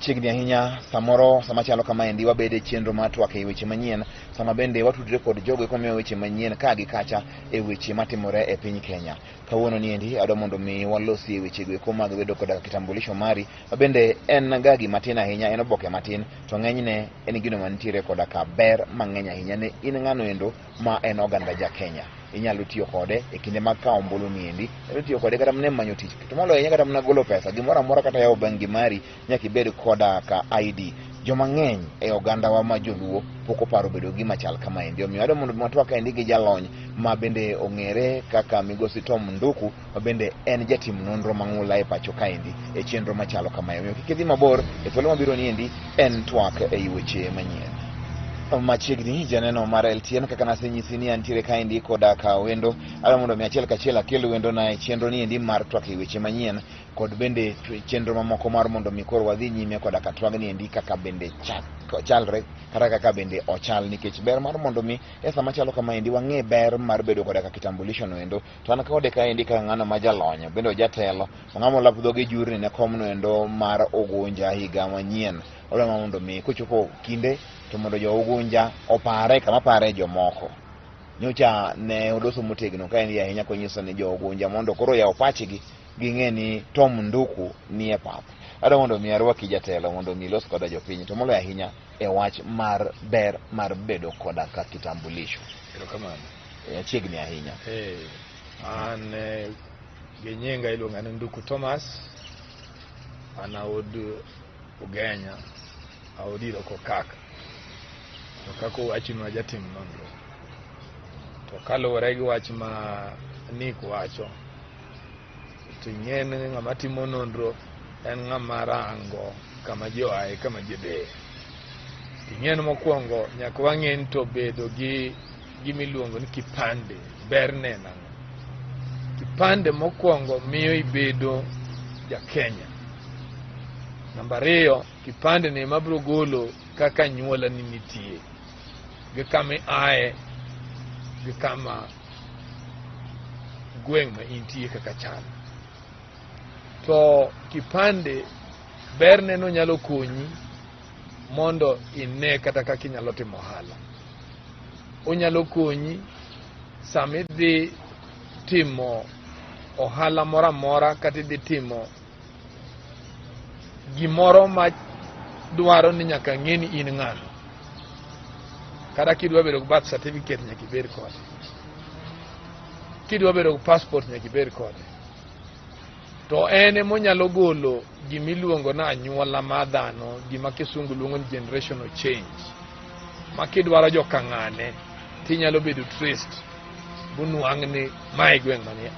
Machiegni ahinya samoro sama chalo kamaendi wabede e chenro mar twak e weche manyien, sama bende watudre kod jogo eko miyo weche manyien ka gi kacha e weche matimore e piny Kenya. Kawuono niendi adwa mondo mi walosi e wechego eko mag bedo koda kitambulisho mari, ma bende en ga gima tin ahinya, en oboke matin, to ng'enyne en gino mantiere koda ka ber mang'eny ahinya ne in ng'ano endo ma en oganda ja Kenya. Inyalo tiyo kode e kinde mag kawo ombulu niendi, inyalo tiyo kode kata mana e manyo tich, to moloyo ahinya kata mana golo pesa, gimoro amora kata yawo bengi mari, nyaka ibed koda ka ID. Joma ng'eny e ogandawa ma joluo pok oparo bedo gima chal kamaendi. Omiyo adwa mondo watwak kaendi gi jalony ma bende ong'ere kaka Migosi Tom Nduku, ma bende en jatim nonro mang'ula e pacho kaendi e chenro machalo kamae. Omiyo kik idhi mabor, e thuolo mabiro niendi en twak ei weche manyien. Machiegni janeno mar LTN, kaka nasenyisi ni antiere kaendi koda ka wendo, adwa mondo mi achiel kachiel akel wendona e chenro niendi mar twak e weche manyien kod bende chenro mamoko mar mondo mi koro wadhi nyime koda ka twagni endi kaka bende chalre kata kaka bende ochal, nikech ber mar mondo mi e sama chalo kamaendi wang'e ber mar bedo koda ka kitambulisho no endo. To an kode kaendi kaka ng'ano ma jalony bende ojatelo ong'amo lap dhoge jurni ne kom no endo mar Ugunja higa manyien, odwa mondo mi kochopo kinde to mondo jo Ugunja opare kama pare jomoko. Nyocha ne oloso motegno kaendi ahinya konyiso ni jo Ugunja mondo koro oyaw pachgi ging'e ni Tom Nduku nie pap. Adwa mondo mi arwaki jatelo mondo mi ilos koda jopiny, to moloyo ahinya e wach mar ber mar bedo koda ka kitambulisho. Erokamano. Achiegni ahinya. An gi nyinga iluonga ni Nduku Thomas. An aod Ugenya, aod Iroko Kaka. To kaka owachi ma jatim nonro. To kaluwore gi wach ma Nick wacho, to ing'e ni ng'ama timo nonro en ng'ama rango kama ji oaye, kama ji dhiye. Ing'e ni mokwongo nyaka wang'e ni to bedo gi gima iluongo ni kipande berne en ang'o. Kipande mokwongo miyo ibedo ja Kenya. Namba ariyo, kipande ni ema biro golo kaka anyuolani nitie, gi kama iaye, gi kama gweng' ma intie kaka chal. To kipande berne no nyalo konyi mondo ine kata kaka inyalo timo ohala. Onyalo konyi sama idhi timo ohala moro amora kata idhi timo gimoro ma dwaro ni nyaka ng'e ni in ng'ano. Kata kidwa bedo gi birth certificate nyaka ibed kode. Kidwa bedo gi passport nyaka ibed kode. To en emonyalo golo gimiluongo ni anyuola mar dhano, gima kisungu luongo ni generational change. Ma kidwaro joka ng'ane, tinyalo bedo traced bunwang' ni mae gweng' mane aye.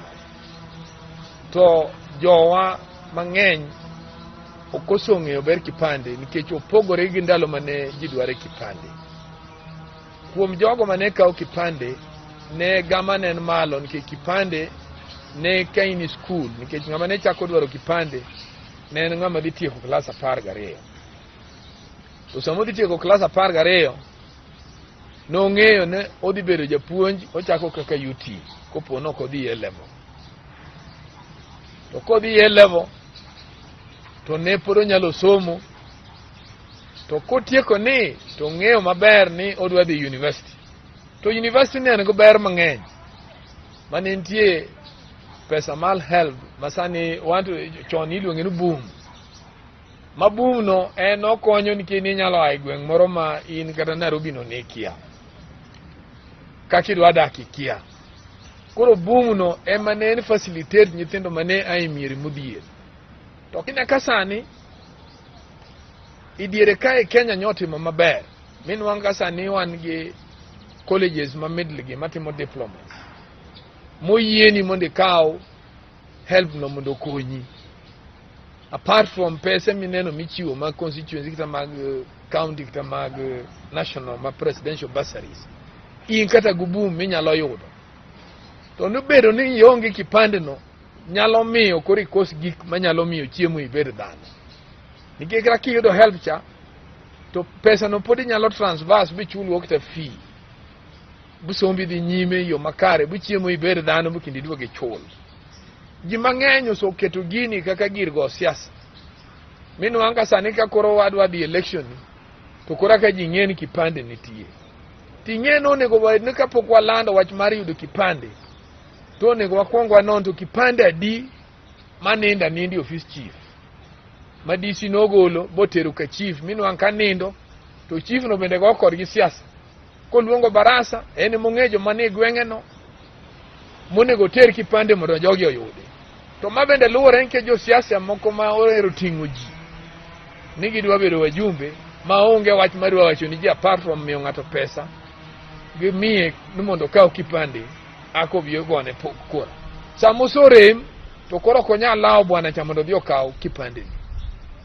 To jowa mang'eny ok osong'eyo ber kipande nikech opogore gi ndalo mane ji dware kipande. Kuom jogo mane kawo kipande, ne gama ne en malo nikech kipande ne ka in e skul, nikech ng'ama ne chako dwaro kipande ne en ng'ama dhi tieko klas 12. To sama odhi tieko klas 12, nong'eyo ni odhi bedo japuonj, ochako kaka UT kopo ni ok odhi A level. To kodhi A level, to ne pod onyalo somo, to kotieko ni to ong'eyo maber ni odwa dhi university. To university ne en gi ber mang'eny mane nitie pesa mar HELB ma sani wanto chon iluonge ni boom. Ma boom no en okonyo nikech ninyalo a e gweng' moro ma in kata Nairobi no ne ikia. Kaka idwa dak ikia. Koro boom no ema ne en facilitate nyithindo mane a e mier modhier. To kine ka sani i diere kae Kenya nyotimo maber. Minwang' ka sani wan gi colleges ma middle gi matimo diplomas. Moyieni mondo ikaw HELB no mondo okonyi. Apart from pesa mineno michiwo mag constituency kata mag county kata mag national ma presidential bursaries, in kata gi boom minyalo yudo. To nobedo ni ionge kipande no nyalo miyo koro ikos gik manyalo miyo chiemo ibed dhano. Nikech kata kiyudo HELB cha, to pesa no pod inyalo transverse michulgo kata fee. Busombi dhi nyime e yo makare, buchiemo ibed dhano bu kendo iduog ichul. Ji mang'eny oseketo gini kaka gir go siasa. Minwang'o ka sani ka koro wadwa dhi election ni, to koro ka ji ng'e ni kipande nitie. Ting'e ni onego bed ni kapok walando wach mar yudo kipande, to onego wakwong wanon to kipande adi manindo aninda e ofis chief. Ma DC nogolo botero ka chief minwang' ka nindo to chief no bende go kodgi siasa. Koluongo barasa en emong'eyo joma nie gweng'e no monego oter kipande mondo jogi oyudi. To ma bende luwore nikech josiasa moko ma ohero ting'o ji ni gidwa bedo wajumbe ma onge wach madwa wacho ni ji apart from miyo ng'ato pesa gimiye ni mondo okaw kipande ako obi ogone kura. Sama osorem to koro ok onyal lawo bwana cha mondo odhi okaw kipande ni.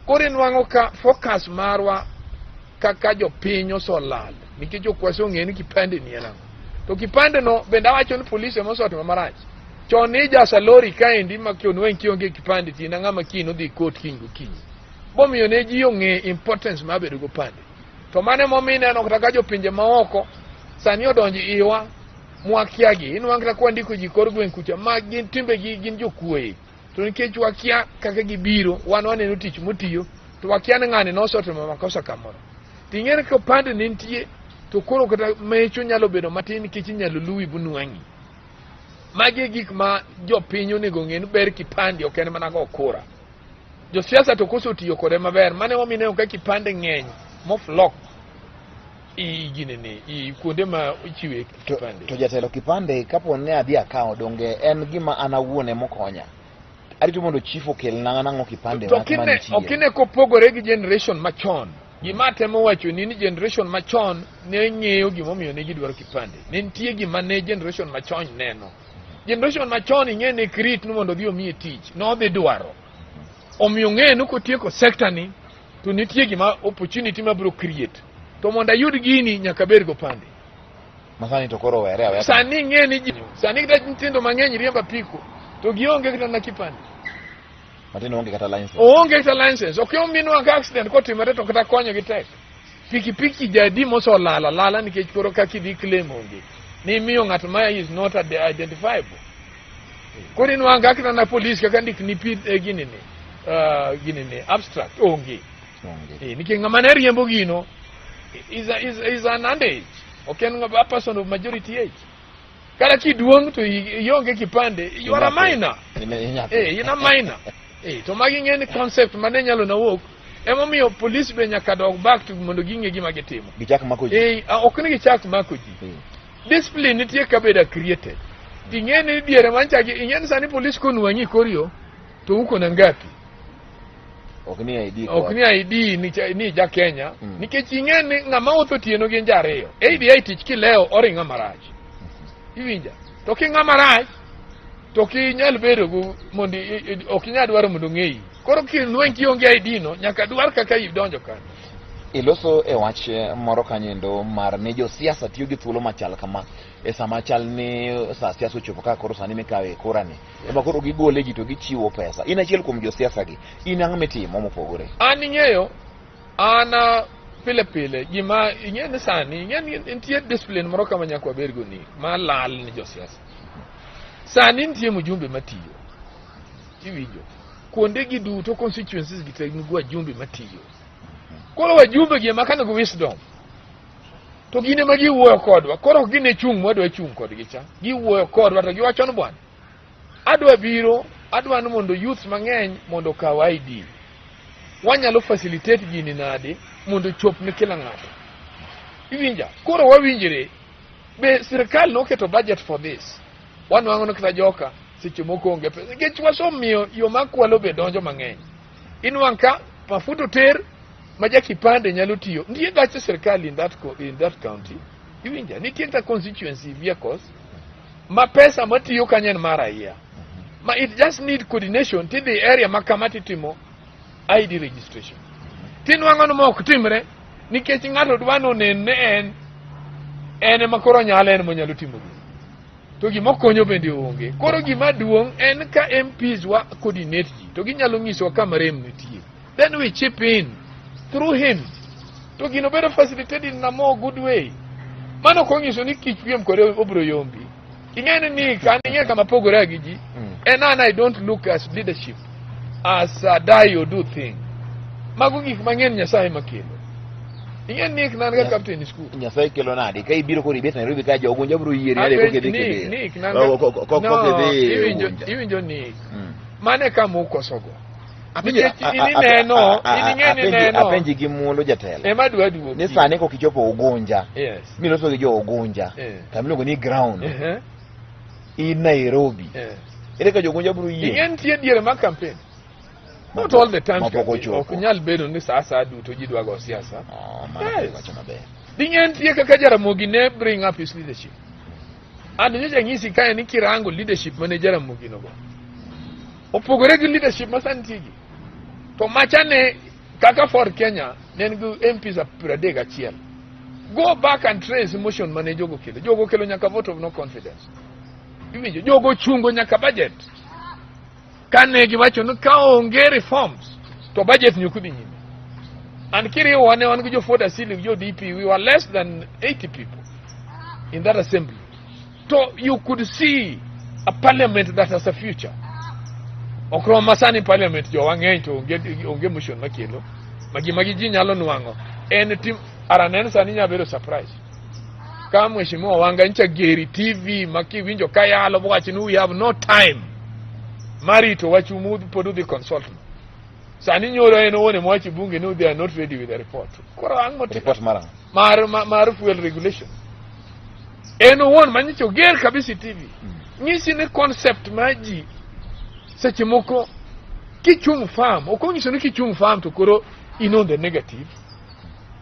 Koro inwang'o ka focus marwa kaka jopiny osolal nikech ok wasong'eyo ni kipande ni en ang'o. To kipande no bende awacho ni polise ema osetimo marach. Chon ni ijasa lori kaendi ma kionweng' kionge kipande to in ang'ama kiny odhi court kiny gokinyi. Bomiyo ne ji ong'e importance mar bedo gopande. To mano emomiyo ineno kata ka jopinje maoko sani odonjo iwa mwakiagi. Inwang'o kata kwandiko ji kor gweng' kucha ma gin timbegi gin jokuoye. To nikech wakia kaka gibiro, wan waneno tich motiyo, to wakia ni ng'ani nosetimo makosa kamoro. To ing'e ni ka opande ne nitie, to koro kata mecho nyalo bedo matin nikech inyalo luwi bunwang'i. Magi e gik ma jopiny onego ong'e ni ber kipande ok en mana go kura. Josiasa to koso tiyo kode maber, mano emomiyo ineno ka kipande ng'eny moflok i ginene i kuonde ma ichiwe kipande. To jatelo kipande kapo ni adhi akawo donge en gima an awuon emokonya. Arito mondo chief okelna nang'o kipande To ma kine mantie. ok ine kopogore gi generation machon. Gima atemo wacho ni ni generation machon ne ng'eyo gimomiyo ne gidwaro kipande. Ne nitie gima ne generation machon neno. Generation machon ing'e ne krit ni mondo odhi omiye tich. Nodhi dwaro. Omiyo ng'e ni kotieko sector ni to nitie gima opportunity ma biro create. To mondo ayud gini nyaka abed gopande. Masani to koro owere aweya. Sani ing'e ni ji sani kata nyithindo mang'eny riembo apiko to gionge kata na kipande. Matindo onge kata license. Oonge kata license. Ok ominwa ka accident kotimore to kata konyo gi tek. Pikipiki jadi mosolal alala nikech koro kaka idhi claim onge. Ni imiyo ng'at ma is not identifiable. Koro inwang'o kaka na police kaka ndik ni pi eh, gini ni gini ni abstract onge. Onge. Nikech ng'ama ne riembo gino is an underage. Ok en a person of majority age. Kata kiduong' to ionge kipande, you are a minor. Inyathi. In a minor. To magi ng'e ni concept mane nyalo na wuok. Emomiyo police be nyaka dog back to mondo ging'e gima gitimo. Gichak mako ji. Ok ni gichak mako ji. Discipline nitie kabedo created. Ting'e ni diere mancha gi ing'e ni sani police konwang'i kor yo to uko na ngapi? Ok ni ID. Ok ni ID ni, ni ja Kenya. Nikech ing'e ni ng'ama wuotho otieno gin ji ariyo. ADI tich kilewo oringo marach. Iwinja? To king'a marach to ok inyal bedo go mondo ok inyal dwaro mondo ong'eyi. Koro kinweng' kionge ID no nyaka dwar kaka idonjo kanyo. Iloso e wach moro kanyo endo mar ni josiasa tiyo gi thuolo machal kama e sama chal ni sa siasa ochopo kaka koro sani mikawe kura ni ema koro gigole ji to gichiwo pesa. In achiel kuom josiasa gi, in ang'o mitimo mopogore? An ing'eyo an pile pile gima ing'e ni sani ing'e ni nitie discipline moro kama nyaka wabedgo ni ma lal ni josiasa. Sani nitie mjumbe matiyo. Iwinjo? Kuonde gi duto constituencies gi te nigi wajumbe matiyo. Koro wajumbe gi ema ka nigi wisdom to gin ema giwuoyo kodwa. Koro ok gine chung' mwadwa chung' kodgi cha. Giwuoyo kodwa to giwacho ni bwana adwa biro adwa ni mondo youth mang'eny mondo okaw ID. Wanyalo facilitate gini nade mondo ochop ne kila ng'ato. Iwinja? Koro wawinjre. Be sirkal noketo budget for this. Wanwang'o ni kata joka seche moko onge pesa. Nikech wasemiyo yo mar kwalo be donjo mang'eny. Inwang' ka mafuta oter ma ja kipande nyalo tiyo. Nitie gache sirkal in that county. Iwinja? Nitie kata constituency vehicles ma pesa matiyo kanyo en mar raia. Ma it just need coordination tidhi area ma kama titimo ID registration. Tinwang'o ni ma ok timre nikech ng'ato dwa ni onen ne en ema koro nyalo en monyalo timo gini. To gima okonyo bende onge. Koro gima duong' en ka MPs wa coordinate ji to ginyalo nyisowa kama rem nitie. Then we chip in through him. To gino bedo facilitated in a more good way. Mano ok onyiso ni kich piem kode obiro yombi. Ing'e ni kan ing'e kama pogore gi ji. En an I don't look as leadership as a die or do thing. Mago gik mang'eny Nyasaye makelo. Ing'e ni nan ga captain school. Nyasaye kelo nade? Ka ibiro koro ibet Nairobi ka jo Ugunja biro yieri nade koka idhi Kibera? Nick, nan ga Koka idhi iwinjo Ugunja. Iwinjo Nick. Mane kama ukosogo. Apenji- Nikech in ineno, in ing'e ni ineno. Apenji gi muolo jatelo. Ema dwa duoki. Ni sani koka ichopo Ugunja. Miloso gi jo Ugunja. Kama iluongo ni ground. In Nairobi. Ere ka jo Ugunja biro yie? Ing'e nitie diere mag campaign. Not all the times. Mapok ochopo. Ok nyal bedo ni saa asaya duto ji dwa go siasa. Oh, mano Yes. wacho maber. Ding'e nitie kaka Jaramogi ne bring up his leadership. And nyocha ng'isi kae ni kirango leadership mane Jaramogi nogo. Opogore gi leadership ma sani nitie gi. To macha ne kaka Ford Kenya ne en gi MPs 31. Go back and trace motion mane jogo kelo. Jogo kelo nyaka vote of no confidence. Iwinjo? Jogo chungo nyaka budget. Kane giwacho ni ka onge reforms to budget ni ok dhi nyime. And kiriwo ne wan gi jo Ford Asili gi jo DP, we were less than 80 people in that assembly. So you could see a parliament that has a future. Ok rom ma sani parliament jowa ng'eny to onge motion makelo. Ma gima gi ji nyalo nwang'o en tim aranen sani nya bedo surprise. Ka Mheshimiwa Wanga ncha geri TV ma kiwinjo ka yalo bowacho ni we have no time mar rito wach pod udhi consult. Sani nyoro en owuon ema wacho e bunge ni they are not ready with the report. Koro ang' motimo? Report mar ang'o? Mar fuel regulation. En owuon manyicho oger kabisa e TV. Nyisi ni concept mar ji seche moko kichung' firm, ok onyiso ni kichung' firm to koro in on the negative.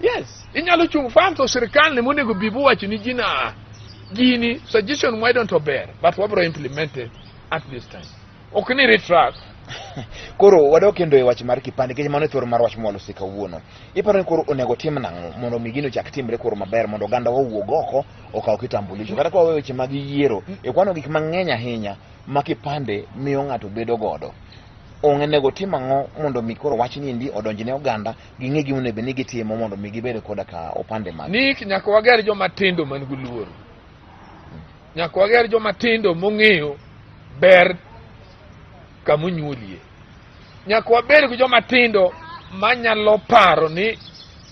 Yes, inyalo chung' firm to sirikal ni monego bi bowacho ni ji na gini suggestion mwayudo to ber, but wabro implement it at this time. Ok ni retract. Koro wadok kendo e wach mar kipande nikech mano e thuolo mar wach mwalosi kawuono. Iparo ni koro onego tim nang'o mondo mi gino ochak timre koro maber mondo oganda owuog oko okaw kitambulisho. Kata ka waweyo weche mag yiero, e kwano gik mang'eny ahinya ma kipande miyo ng'ato bedo godo. Onego tim ang'o mondo mi koro wach ni endi odonj ne oganda ging'e gima onego bed ni gitimo mondo mi gibed koda ka opande mag. Nick, nyaka wager joma tindo man gi luoro. Nyaka wager joma tindo mong'eyo ber kamonyuolie. Nyaka wabed gi joma tindo manyalo paro ni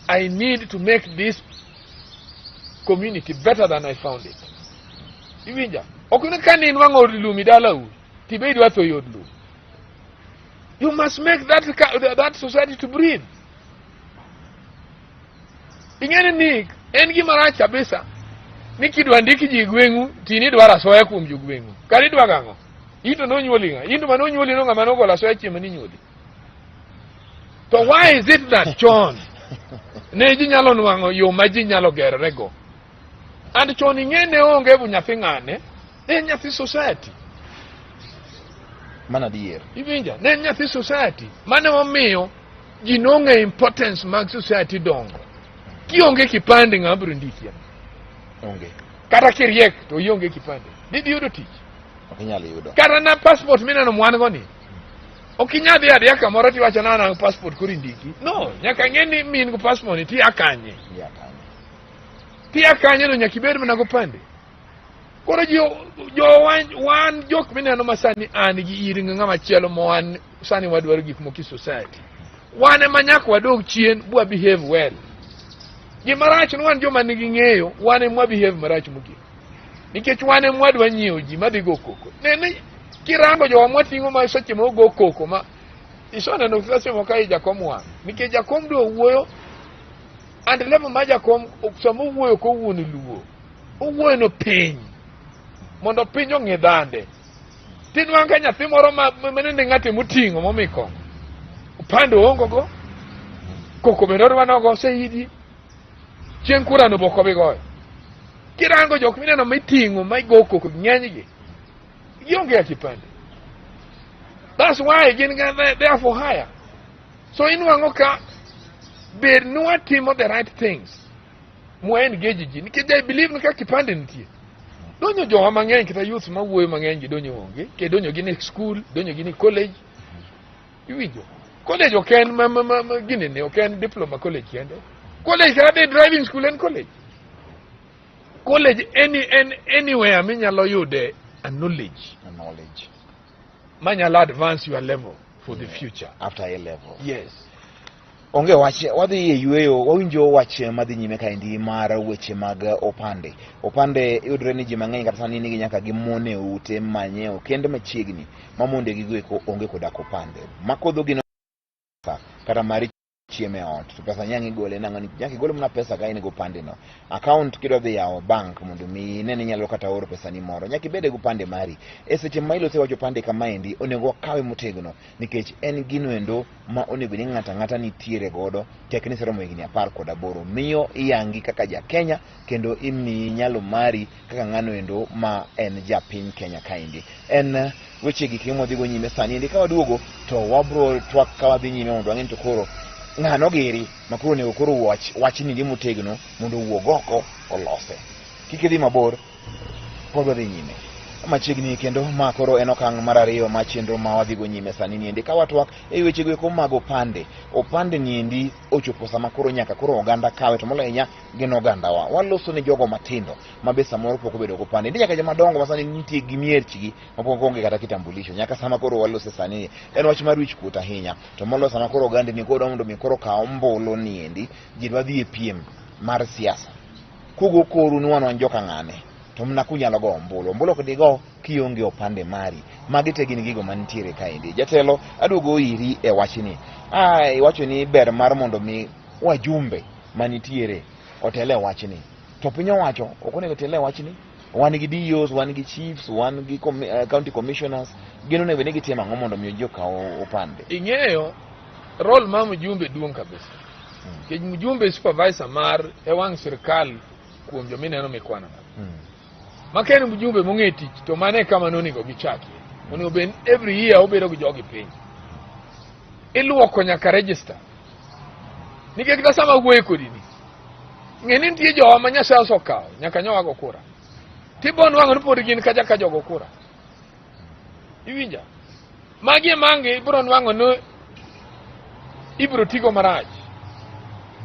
I need to make this community better than I found it. Iwinja? Ok ni ka ninwang'o od lum i dalau, tibe idwa tho i od lum. You must make that society to breathe. Ing'e ni Nick, en gima rach kabisa ni kidwa ndik ji e gweng'u to in idwaro asoya kuom jogweng'u. Kare idwa gang'o? In to nonyuoli ng'a? In to manonyuoli no ng'ama nogolo asoya chieng' maninyuoli. To why is it that chon ne ji nyalo nwang'o yo ma ji nyalo gerore go? And chon ing'e ne onge bu nyathi ng'ane, ne en nyathi society. Mano adier. Iwinja? Ne en nyathi society. Mane omiyo ji nong'e importance mag society dongo. Kionge kipande ng'ama biro ndiki? Onge. Kata kiriek to ionge kipande. Didhi yudo tich. Ok inyal yudo. Kata na passport mineno mwan go ni. Ok inyal dhi adhiya kamoro tiwacho na an passport koro indiki. No, nyaka ng'e ni min go passport ni tiya kanye. Ya kanye. Tiya kanye no nyaka ibed mana gopande. Koro ji jo wan jok mineno ma sani an gi ir ng'ama chielo ma wan sani wadwaro gik moko e society. Wan ema nyaka wadog chien bwa behave well. Gima rach ni wan joma nigi ng'eyo, wan ema behave marach mogik. Nikech wan ema wadwa nyiewo ji madhi go koko. Nene kirango jowa mwating'o ma seche moko go koko ma isoneno seche moko ka i jakom wang'. Nikech jakom dwa wuoyo and level ma jakom sama owuoyo kowuon luo. Owuoyo no piny. Mondo piny ong'e dhande. Tinwang'o ka nyathi moro ma manende ng'ate moting'o momi kong'o. Opande oongo go. Koko bende odwa nogo seidi. Chieng' kura no bok obi goyo. Kirango jok mineno miting'o ma go koko ng'enygi. Gionge a kipande. That's why gin ga they are for hire. So inwang'o ka bed ni watimo the right things. Mwa engage ji nikech I believe ni ka kipande nitie. Donyo jowa mang'eny kata youth mawuoyo mang'eny gi donyo onge. Ke donyo gin e school, donyo gin e college. Iwinjo? College ok en ma gini ni ok en diploma college kende. College kata dhi driving school en college. College en anywhere minyalo yude a knowledge. A knowledge. Manyalo advance your level for the future. After A level. Yes. Onge wach, wadhi e yueyo, wawinjo wach madhi nyime kaendi mar weche mag opande. Opande yudore ni ji mang'eny kata sani nigi nyaka gi mon e ute manye okend machiegni ma monde gigo eko onge koda opande. Makodho gin kata mar chiemo e ot to pesa nyang' igole nang'o ni nyaka igol mana pesa ka in gi opande no. Account kidwa dhi yawo bank mondo mi ine ni inyalo kata oro pesa ni moro nyaka ibed gi opande mari. E seche ma ilose wach opande kamaendi onego wakawe motegno nikech en gino endo ma onego ni ng'ato ang'ata nitiere godo tek ni iseromo higni 18 miyo iyangi kaka ja Kenya kendo imiyi nyalo mari kaka ng'ano endo ma en japiny Kenya kaendi. En weche gi kendo mwadhigo nyime sani endi ka waduogo to wabro twak ka wadhi nyime mondo wang'e ni to koro ng'ano giri ma koro onego koro wach wachni ndi motegno mondo owuog oko olose. Kik idhi mabor, pod wadhi nyime. Machiegni kendo ma koro en okang' mar ariyo ma chenro ma wadhigo nyime sani niendi ka watwak e weche go eko mag opande. Opande niendi ochopo sama koro nyaka koro oganda kawe to moloyo ahinya gin ogandawa. Waloso ne jogo matindo ma be samoro pok obedo gi opande. Nitie nyaka joma dongo ma sani nitie gi mierchgi ma pok onge kata kitambulisho. Nyaka sama koro walose sani en wach mar wich kuot ahinya. To moloyo sama koro ogandni koro dwa mondo mi koro kaw ombulu niendi, ji dwa dhi e piem mar siasa. Kugo koru ni wan wan joka ng'ane to mna kunyalo go ombulu. Ombulu ok digo kionge opande mari. Magi te gin gigo mantiere kaendi. Jatelo aduogo iri e wachni. Ah, iwacho ni ber mar mondo mi wajumbe manitiere otel e wachni. To piny owacho ok onego otel e wachni. Wan gi DOs, wan gi chiefs, wan gi county commissioners. Gin onego bed ni gitimo ang'o mondo mi ji okaw opande? Ing'eyo role mar mjumbe duong' kabisa. Nikech mjumbe supervisor mar e wang' sirkal kuom joma ineno mikwano. Ma ka en mjumbe mong'e tich to mano e kama nonego gichakie. Onego bed ni every year obedo gi jogi piny. Iluoko nyaka register. Nikech kata sama awuoyo kodi ni, ng'e ni nitie jowa ma Nyasaye osekawo nyaka nyowa go kura. Tibo nwang'o ni pod gin kacha ka jogo kura. Iwinja? Magi e mange ibiro nwang'o ni ibiro tigo marach.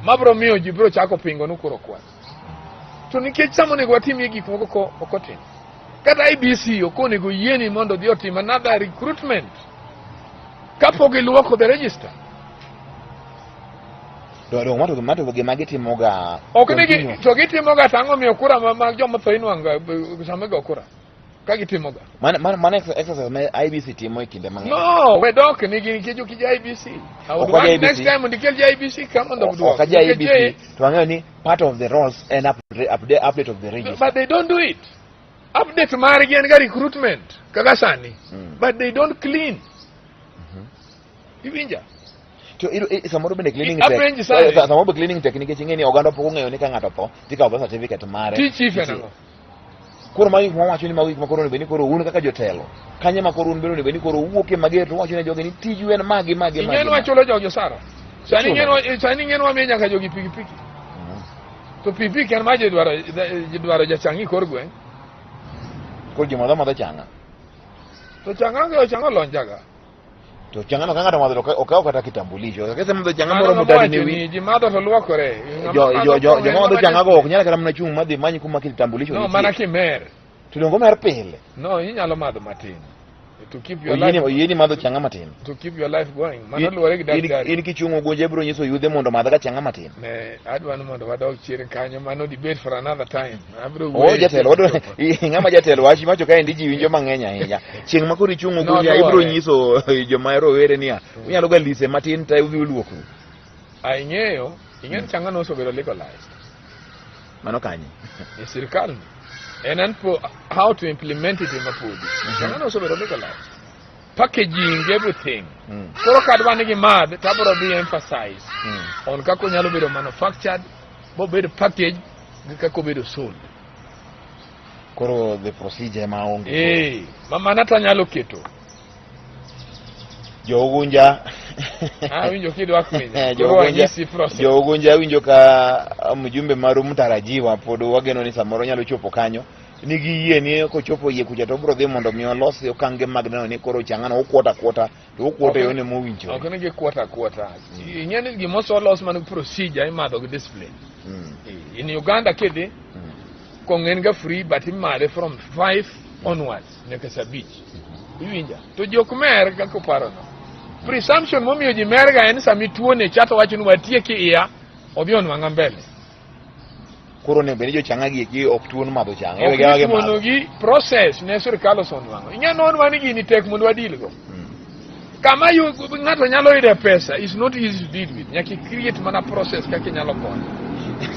Mabiro miyo ji biro chako pingo ni koro kwan. To nikech sama onego watimie gik moko ko ok otim. Kata IEBC ok onego yieni mondo odhi otim another recruitment kapok giluoko the register. To mato gima gitimoga Ok ni gi, to gitimoga to ang'o miyo kura mag joma tho inwang'o sama igo kura? Ka gitimoga. Mano exercise ma IEBC timo e kinde mang'eny. No, we dok nigi nikech ok ija IEBC. I would Ok waja want next IEBC. time mondo ikel ja IEBC ka mondo oduok. Ok aja Nikech IEBC to ang'eyo ni part of the roles en update of the register. But they don't do it. Update margi en ga recruitment kaka sani. But they don't clean. Iwinja? To samoro bende cleaning tek. Apenji sani. Samoro be cleaning tek nikech ing'e ni oganda pok ong'eyo ni ka ng'ato otho tikawo birth certificate mare. Tich chief en ang'o? Koro magi gik mawacho ni magi gik ma koro onego bed ni koro un kaka jotelo. Kanye ma koro un bende onego bed ni koro uwuok e mager to uwacho ne jogi ni tiju en magi magi magi. Ing'e ni wachulo jogi osara. Sani sani ing'e ni wamiyo nyaka jogi pikipiki. To pikipiki en ma ji dwaro jachang' e kor gweng'. Koro ji madho madho chang'a. To chang'a go chang'a olony jaga. To chang'a no ka ng'ato omadho to okaw kata kitambulisho. Kese madho chang'a Mano moro mutadi ne wacho wi. ni ji madho to luokore. Ng'ama Jo madho jo jo kong'o en joma madho ng'ama chang'a go ok nyal kata mana chung' madhi many kuma kitambulisho No, nitie. mana kimer. To donge omer pile. No, inyalo madho matin. To keep your Oyieni life oyieni madho chang'a matin. to keep your life going. Mano luwore gi daktari. In kichung' ugunja ibiro nyiso yudhe mondo omadh ga chang'a matin. Ne, adwa ni mondo wadog chien kanyo, mano debate for another time. Abiro O wuoyo. jatelo, wadwa ng'ama jatelo wach macho kaendi ji winjo mang'eny ahinya. Chieng' ma koro ichung' No, ugunja ibiro luwore. nyiso joma rowere niya, unyalo ga lise matin to udhi uluokru. Ah, ing'eyo, ing'eyo ni chang'a nosebedo legalized Mano kanye? e sirkal ni. En an po how to implement it ema podi. Chang'a nosebedo legalized. Packaging everything. Koro kadwa ni gimadh to abiro dhi emphasize on kaka onyalo bedo manufactured, bobed packaged gi kaka obedo sold. Koro the procedure ema onge. Eh, ma mana to anyalo keto. Jo Ugunja Awinjo kidwa kwinyo. Jo Koro Ugunja anyisi process. Jo Ugunja awinjo ka mjumbe maru mtarajiwa pod wageno ni samoro nyalo chopo kanyo. Nigi yie ni kochopo yie kucha to obiro dhi mondo mi olos okange mag neno ni koro chang'ano okuota kuota to okuota e yone mowinjore. Ok ni gikuota kuota. Ing'e ni gima oselos man gi procedure imadho gi discipline. In Uganda kidhi, kong'o en ga free but imadhe from 5 onwards nyaka saa 5. Iwinja? To jok mer kaka oparono. Presumption momiyo ji merga en sama ituone cha to wacho ni watieki iya, odhi onwang'a mbele. Koro onego bed ni jochang'a gi eki ok tuon madho chang'a. Ok Iwegi aweya ni gimadho. tuono gi process ne sirkal osenwang'o. Ing'e nonwa ni gini tek mondo wadil go. Kama ng'ato nyalo yude pesa is not easy to deal with. Nyaka i create mana process kaka inyalo konyo.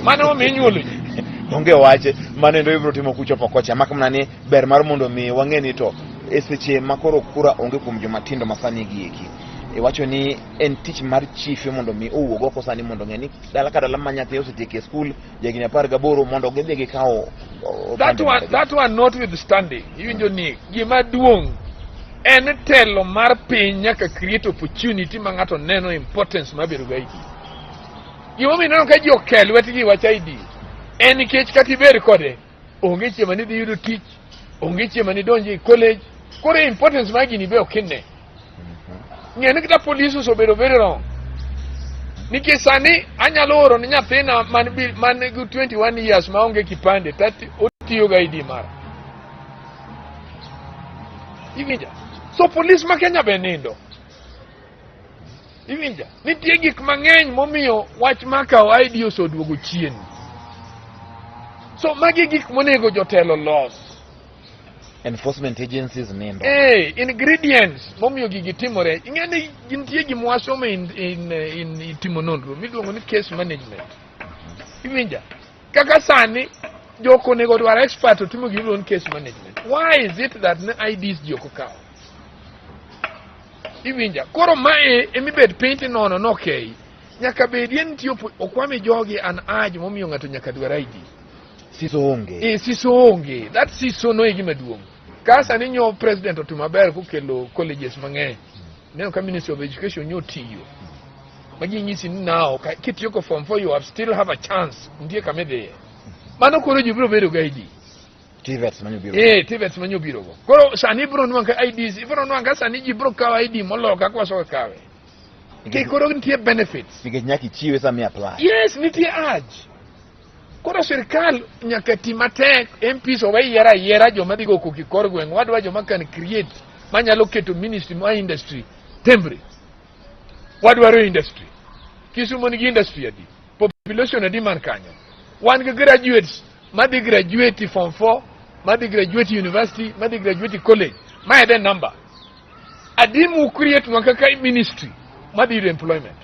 Mano emomiyo inyuolo ji. Onge wach mano endo ibiro timo kuchopo kocha mak mana ni ber mar mondo mi wang'e ni to e seche ma koro kura onge kuom joma tindo ma sani gi eki iwacho ni en tich mar chife mondo mi owuog oko sani mondo ong'e ni dala ka dala ma nyathi osetieko e skul jahigni 18 mondo gidhi gikaw That opande one, margi. that one notwithstanding, iwinjo ni gima duong' en telo mar piny nyaka create opportunity ma ng'ato neno importance mar bedo gi ID. Gimomiyo ineno ka ji oke lwetgi wach ID en nikech kata ibed kode onge chieng' ma nidhi yudo tich, onge chieng' ma nidonji e college, koro importance mar gini be ok ine. Ng'e ni kata police osebedo very wrong. Nikech sani anyalo oro ni nyathina man, man gi 21 years maonge kipande tati otiyo gi ID mara. Iwinja? So police ma Kenya be nindo. Iwinja? Nitie gik mang'eny momiyo wach mar kawo ID oseduogo chien. So magi gik monego jotelo los. Enforcement agencies nindo. Ingredients momiyo gigi timore. Ing'e ni nitie gima wasomo in timo nonro miluongo ni case management. Iwinja? Kaka sani jok onego dwar expert otimo gima iluongo ni case management. Why is it that ne IDs ji ok okawo? Iwinja? Koro mae emibet piny tinono no okay. Nyaka bedie nitie ok wami jogi an urge momiyo ng'ato nyaka dwar ID. Siso onge. Siso onge. That siso no e gima duong'. Ka sani nyo president otimo maber kokelo colleges mang'eny. Neno ka Ministry of Education nyo tiyo. Magi nyisi ni now kitieko form 4 you have still have a chance. Nitie kama idhiye. Mano koro ji biro bedo gi ID. TVETs manyo biro. TVETs manyo biro go. Koro sani ibiro nwang' ka IDs, ibiro nwang' ka sani ji biro kawo ID moloyo kaka wasoka kawe. Nikech koro nitie benefits. Nikech nyaka ichiwe sama i apply. Yes, nitie urge. Koro sirkal nyaka ti matek, MPs owe yiero ayiera joma dhi go koko e kor gweng', wadwa joma can create manyalo keto ministry mar industry tembre. Wadwaro industry. Kisumu nigi industry adi? Population adi man kanyo? Wan gi graduates madhi graduate form 4, madhi graduate university, madhi graduate college. Mae the number. Adi mu create nwa kaka ministry madhi yudo employment.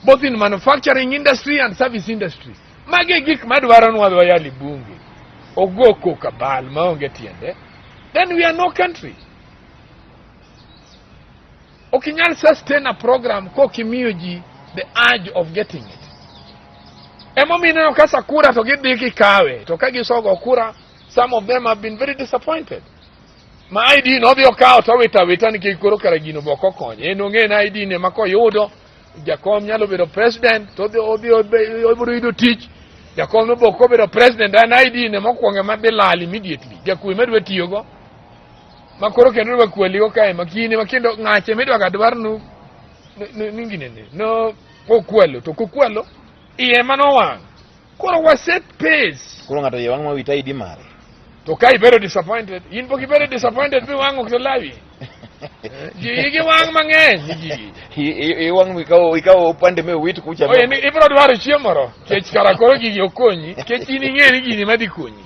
Both in manufacturing industry and service industry. Magi e gik madwaro nwa dwa bunge. Ogo koka bal maonge tiende. Then we are no country. Ok inyal sustain a program kok imiyo ji the urge of getting it. Emomiyo ineno ka sa kura to gidhi gikawe, to ka gisogo kura, some of them have been very disappointed. Ma ID no odhi okawo to owito awita nikech koro kara gino be ok okonye. En ong'e ni ID ne ma koyudo, jakom nyalo bedo president to odhi obiro yudo tich. Jakom no be ok obedo president, en ID ne mokwongo ema dhi lal immediately. Jakwe madwa tiyogo. Ma koro kendo idwa kwaligo kae ma kinde ma kendo ng'ache midwa ga dwar nu ni ginene no kokwalo to kokwalo iye manowang'. Koro wa set pace. Koro ng'ato iye wang' ma wit ID mare. To ka ibedo disappointed, in pok ibedo disappointed mi wang' ok lawi. Ji igi wang' mang'eny ji. Iwang' ikawo opande mi wit kucha. Oye, ni ibiro dwaro chiemo moro. Kech kara koro gigi ok konyi. Kech in ing'e ni gini madhi konyi.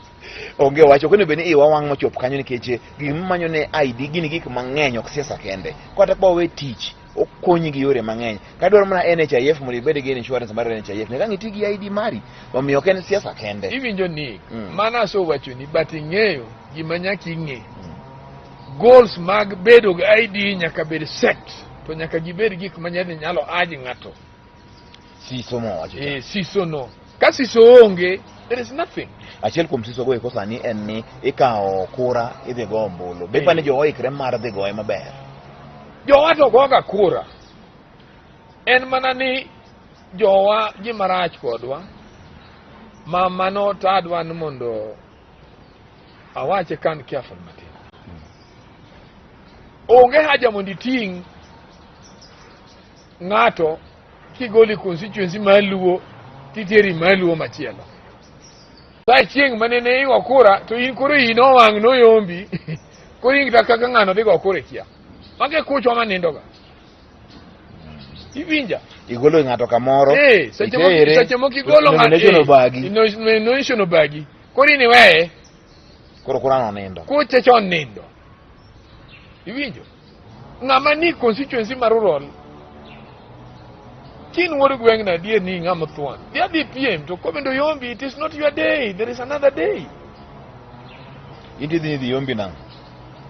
Onge wach, ok onego bed ni iwa wang' mochop kanyo nikech gima manyo ne ID gin gik mang'eny ok siasa kende. Kata kwa we tich, okonyi gi yore mang'eny. Ka dwaro mana NHIF mondo ibed gi insurance mar NHIF, nyaka ang' iti gi ID mari. Omiyo ok en siasa kende. Iwinjo ni mana asewachoni but ing'eyo gima nyaka ing'e. Goals mag bedo gi ID nyaka bed set to nyaka gibed gik ma nyalo urge ng'ato. Siso mowacho cha. Siso no. Ka siso onge, there is nothing. Achiel kuom siso go eko sani en ni ikawo kura idhi go ombulu. Be ipani jowa oikre mar dhi goye maber? Jowa to goga kura. En mana ni jowa gima rach kodwa ma mano to adwa ni mondo awache kan careful matin. Onge haja mondo iting' ng'ato kigolo e constituency maluo titeri maluo machielo. Sa chieng' mane ne igo kura to in koro iyi nowang' noyombi koro in kata kaka ng'ano dhi go kura ikia. Mage kuchwa manindoga. Iwinja? Igolo ng'ato kamoro. Eh, seche moko itere, seche moko igolo ng'ato. Nomination obagi. Nomination obagi. Koro in iweye, Koro kurano nindo. kuche chon nindo. Iwinjo? Ng'ama ni constituency mar rural kin wuod gweng' na adier ni ng'ama thuon. Dhi adhi piem to kobendo yombi it is not your day, there is another day. Inti dhi dhi yombi nang'o?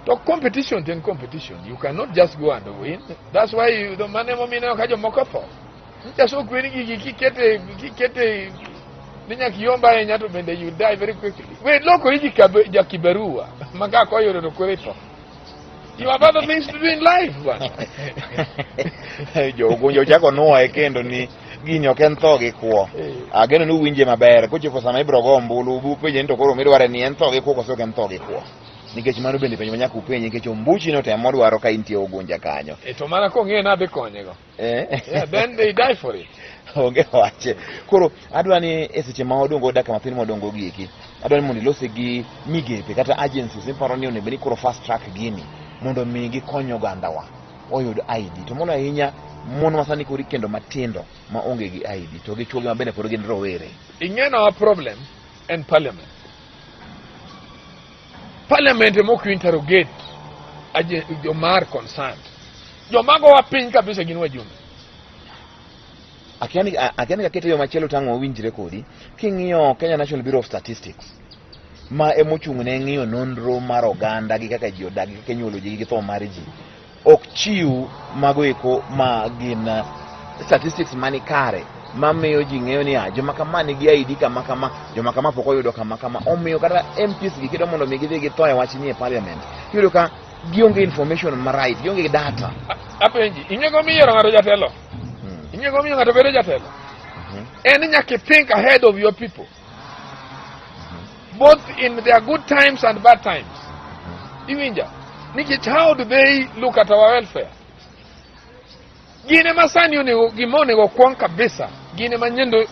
To competition to en competition. You cannot just go and win. That's why you, the mane momiyo ineno ka jomoko tho. Nyicha ok weni gigi kikete kikete ni nyaka iyomb ahinya to bende you die very quickly. We lokori ji ja kibarua ma ka koyudo to koro itho. You have other things to do in life, bwana. Jo Ugunja ochako nuoye kendo ni gini ok en tho gi kwo. Ageno ni uwinje maber. Kochopo sama ibiro go ombulu, ubu penje ni to koro midware ni en tho gi kwo koso ok en tho gi kwo. Nikech mano bende penjo ma nyaka upenje nikech ombuchi no temo dwaro ka intie Ugunja kanyo. E to mana kong'eyo ni adhi konyego. Eh? Yeah, then they die for it. Onge wache. Koro adwa ni e seche ma wadongo dakika mathin mwadongo gieki, adwa ni mondo ilose gi migepe kata agencies miparo ni onego bed ni koro fast track gini mondo mi gikony ogandawa oyud ID. To moloyo ahinya mon ma sani koro ikendo matindo ma onge gi ID to gi chuogi ma bende pod gin rowere. Ing'e our problem en parliament. Parliament ema ok interrogate joma are concerned. Joma gowa piny kabisa gin wajumbe. Akia ni kakete yo machielo tang' wawinjre kodi. King'iyo Kenya National Bureau of Statistics ma emochung' ne ng'iyo nonro mar oganda gi kaka ji odak gi kaka inyuolo ji gi tho mar ji ok chiw mago eko ma gin statistics mani kare mamiyo ji ng'eyo ni joma kama nigi ID kama kama, joma kama pok oyudo kama kama. Omiyo kata MPs gi kidwa mondo mi gidhi githo e wach ni e parliament, iyudo ka gionge information ma right, gionge gi data. Apenji, ing'e go miyiero ng'ato jatelo? Ing'e go miyo ng'ato bedo jatelo? En nyaka think ahead of your people. Both in their good times and bad times. Iwinja? Nikech how do they look at our welfare? Gin ema sani onego gima onego kwong kabisa. Gin ema nyendo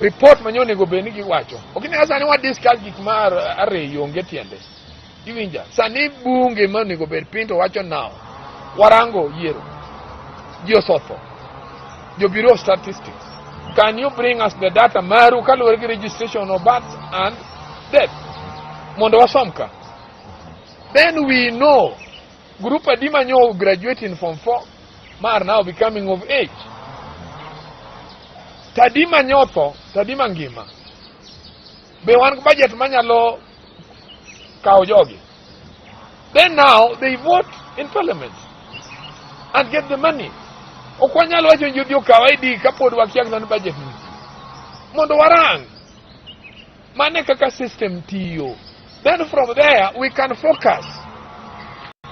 report ma onego bed ni giwacho. Ok ni sani wa discuss gik ma ariyo onge tiende. Iwinja? Sani bunge ma onego bed piny to wacho now. Warango yiero. Ji osotho. Jo Bureau of Statistics. Can you bring us the data maru kaluwore gi registration of births and death? Mondo wasom ka. Then we know group adi ma nyo graduate in form 4 ma are now becoming of age. Tadi ma nyotho, tadi ma ngima. Be wan gi budget manyalo kawo jogi. Then now they vote in parliament and get the money. Ok wanyal wacho ni jodhi okaw ID kapod wakia kata ni budget nitie. Mondo warang. Mane kaka system tiyo. Then from there we can focus.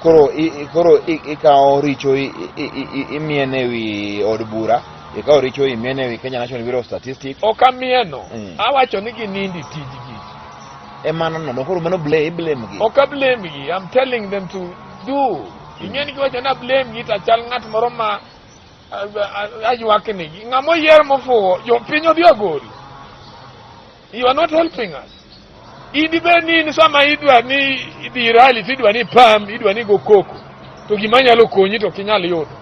Koro koro ikawo richo imiene wi od bura, ikawo richo imiene wi Kenya National Bureau of Statistics. Ok amieno. Awacho ni ginindi tijgi. E mano no, koro mano blame, blame gi. Ok a blame gi. I'm telling them to do. Ing'e ni kiwacho ni a blame gi to achal ng'at moro ma aywak nigi. Ng'ama oyier mofuwo, jopiny odhi ogol. You are not helping us. In dibed ni in sama idwa ni idhi rally to idwa ni pam, idwa ni go koko. To gima nyalo konyi to ok inyal yudo.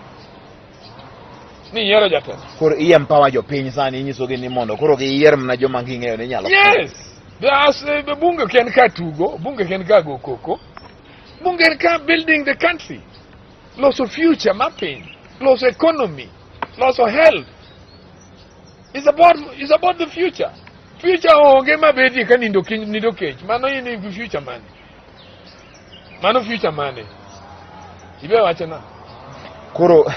Ni yiero jatelo. Koro i empower jopiny sani inyisogi ni mondo koro giyier mana joma ging'eyo ni nyalo. Yes. The bunge ok en ka tugo, bunge ok en ka go koko. Bunge en ka building the country. Loso future mar piny, loso economy, loso health. It's about the future. Future onge mabedie ka nindo kiny nindo kech. Mano in future mane? Mano future mane? Ibe wacho na. Koro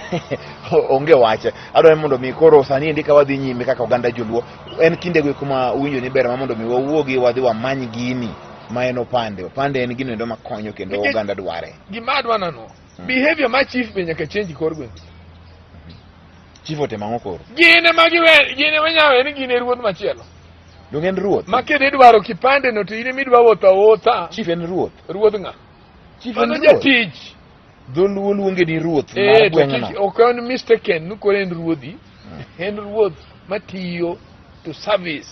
onge wache. Adwa ni mondo mi koro sani endi ka wadhi nyime kaka oganda joluo, en kinde go kuma uwinjo ni ber ma mondo mi wawuogi wadhi wamany gini ma en opande. Opande en gino endo makonyo kendo Nikech oganda dware. Gima adwa nano. Behavior mar chief be nyaka change kor gweng'. Chief otimo ang'o koro? Gin ema giwe, gin ema nyawe ni gin e ruoth machielo. Donge en ruoth? Ma kendo idwaro kipande no to in ema idwa wuotho awuotha. Chief en ruoth. Ruodh ng'a? Chief en Mano ruoth. jatich. Dholuo luonge ni ruoth mar Eh, to gweng'no. kik ok en mistaken ni koro en ruodhi. En ruoth matiyo to service.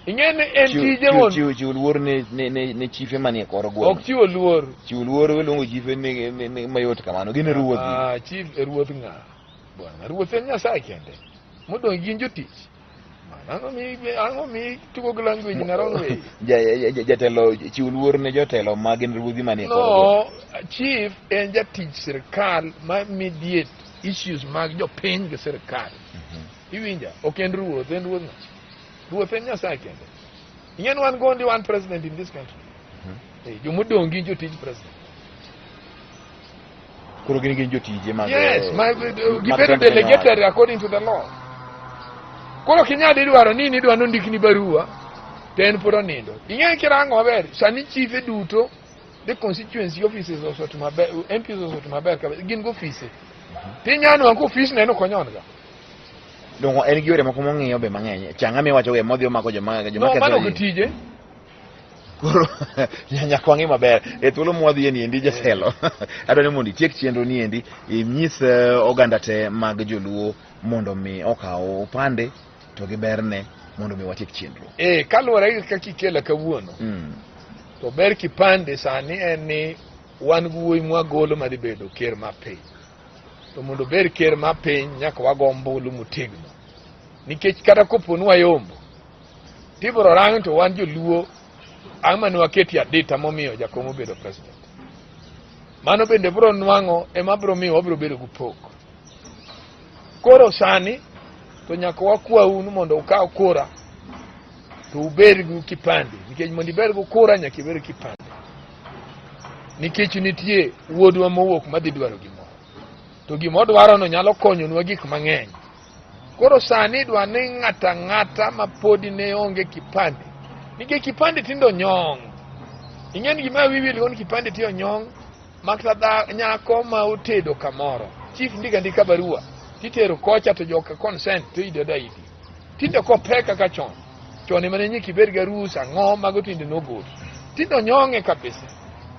Ing'e ni en tije mon. Chiw chiw luor ne ne ne, ne chife manie kor gweng'. Ok chiwo luor. Chiw luor iluongo chife ni, ni, ni mayot kamano. Gin ruodhi. Ah, chief e ruodh ng'a? Bwana, ruoth en Nyasaye kende. Modong' gin jotich. Ang'o mi ang'o mi tugo gi language in a wrong way? Jatelo chiw luor ne jotelo ma gin ruodhi manie kor gweng'. No, chief en jatich sirkal ma mediate issues mag jopiny gi sirkal. Iwinja? Ok en ruoth, en ruodh ng'a? Ruoth en Nyasaye kende. Ing'e ni wan go only one president in this country. Eh, jomodong' gin jotij president. Koro gin gin jotije mag Yes, ma, mag gibedo tend piny delegated owacho. according to the law. Koro ok inyal dwaro ni nidwa nondikni barua to en pod onindo. Ing'e kirango maber, sani chife duto the constituency offices osetimo maber, MPs osetimo maber kabisa, gin gi ofise. Tinya nwang'o ka ofis neno konyon ga. Dongo en gi yore moko mong'iyo be mang'eny. Changa miwacho go modhi omako joma joma No, ketho mano ok ji. tije. Koro nyaka wang'i maber e thuolo mwadhiye ni endi jatelo. Adwa ni mondo itiek chenro ni endi inyis oganda te mag joluo mondo mi okaw opande to gi berne mondo mi watiek chenro. Eh, kaluwore gi kaka ikela kawuono, to ber kipande sani en ni wan gi wuoyi mwagolo madhi bedo ker ma piny. To mondo obed ker ma piny nyaka wago ombulu motegno. Nikech kata kopo ni wayombo, tibiro rang to wan joluo ang' mane waketie adita momiyo jakom obedo president. Mano bende biro nwang'o ema biro miyo wabiro bedo gi pok. Koro sani to nyaka wakwau ni mondo ukaw kura to ubed gi kipande nikech mondo ibed gi kura nyaka ibed gi kipande. Nikech nitie wuodwa mowuok madhi dwaro gimoro. To gima odwarono nyalo konyonwa gik mang'eny. Koro sani idwa ni ng'ato ang'ata ma podi ne onge kipande. Nikech kipande tindo onyong'. Ing'e ni gima wiwi ni kipande ti onyong' makata nyako ma otedo kamoro. Chief ndika ndika barua titero kocha to joka consent to ido da idi. Tinde kopek kaka chon. Chon ema ne nyaka ibed gi arus ang'o mago tinde nogol. Tinde onyong'e kabisa.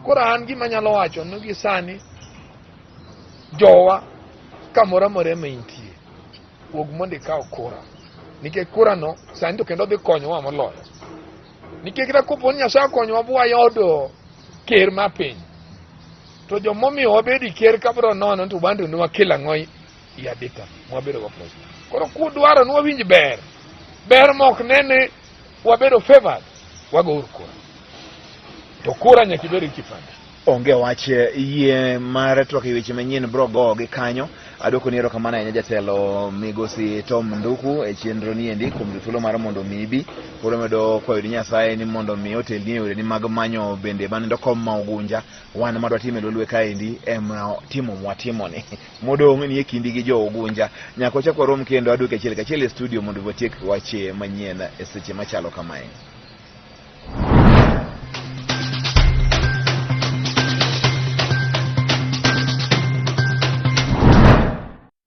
Koro an gima anyalo wacho ni gi sani jowa kamoro amora ma intie wuog mondo ikaw kura nikech kura no sani to kendo dhi konyowa moloyo nikech kata kopo ni Nyasaye okonyowa bwayudo ker mar piny to jomomiyo wabedo e ker ka biro nono to wan to ne wakelo ang'o i adita mwabedo go president koro kudwaro ni wawinj ber ber mok ne ni wabedo favored wagouru kura to kura nyaka ibed gi kipande. Onge wach yie mar twak e weche manyien bro go gi kanyo. Adwoko ni erokamano ahinya jatelo migosi Tom Nduku e chenro ni endi kuom thuolo mar mondo mi ibi. Koro medo kwayo ni Nyasaye ni mondo mi otelni e yoreni mag manyo bende manindo kom ma Ugunja. Wan madwa time lolwe kaendi ema timo mwatimoni. Modong' ni e kindi gi jo Ugunja. Nyaka wachak warom kendo adwoki achiel kachiel e studio mondo watiek wache manyien e seche machalo kamae.